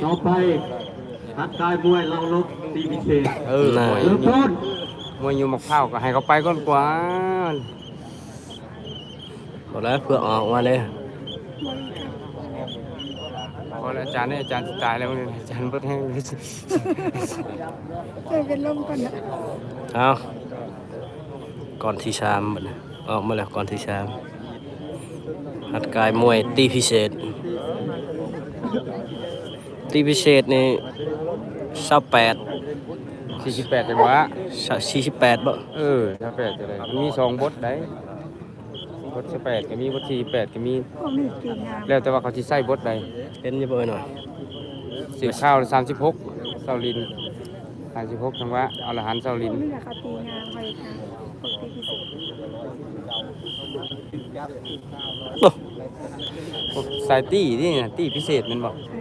ຕໍ່ໄປ ຮັດກາຍມວຍເຫຼົ່າລົບ ຕີພິເສດ ເອີ ນະ ມວຍ ເລີ່ມຕົ້ນ ມວຍຢູ່ໝາກພ້າວກໍໃຫ້ເຂົາໄປກ່ອນກວ່າ. ບໍ່ໄດ້ ເພື່ອອອກມາເດ້. ພໍແລ້ວອາຈານເອີຍ ອາຈານຊິຕາຍແລ້ວ ອາຈານເບິດແຮງ. ເອີ ເປັນລົມກ່ອນນະ. ເອົາ ກ້ອນທີສາມບັດນີ້ ອອກມາແລ້ວກ້ອນທີສາມ ຮັດກາຍມວຍຕີພິເສດ. ຕີພິເສດນີ້ ຊາວແປດ ສີ່ສິບແປດ ຈັງຫວະ ຊາວ ສີ່ສິບແປດບໍ່? ເອີ ຊາວແປດ ຈະໄດ້ ມັນມີສອງບົດໃດ໋ ບົດຊາວແປດກໍມີ ບົດສີ່ສິບແປດກໍມີ ພວກນີ້ເກັ່ງງາມ ແລ້ວແຕ່ວ່າເຂົາຊິໃຊ້ບົດໃດ. ເຫັນຢູ່ບໍ່ເອີຍໜ້ອຍ? ສິບຄາວ ສາມສິບຫົກ ເຊົາລິນ ສາມສິບຫົກ ຈັງຫວະ ອະລະຫັນ ເຊົາລິນ ພວກນີ້ແຫຼະເຂົາຕີງາມ ເຂົາເຮັດງາມ ພວກຕີພິເສດ. ໂອ້ ສາຍຕີນີ້ນະ ຕີພິເສດແມ່ນບໍ່? ເອີ